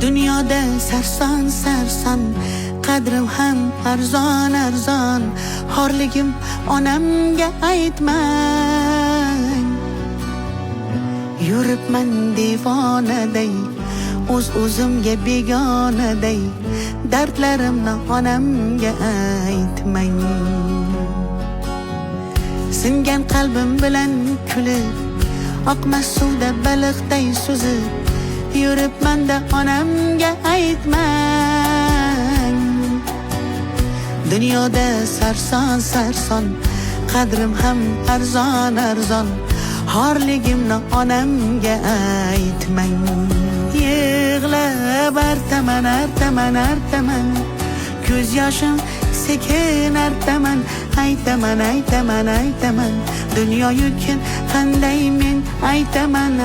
Dunyoda sarson sarson, qadrim ham arzon arzon, xorligim onamga aytmang. Yuribman devonaday, o'z o'zimga begonaday, dardlarimni onamga aytmang. Singan qalbim bilan kulib, oqmas suvda baliqday suzib yuribman-da, onamga aytmang. Dunyoda sarson sarson, qadrim ham arzon arzon, xorligimni onamga aytmang. Yig'lab artaman, artaman, artaman, ko'z yoshim sekin artaman, aytaman, aytaman, aytaman, dunyo yutgan qanday men aytaman.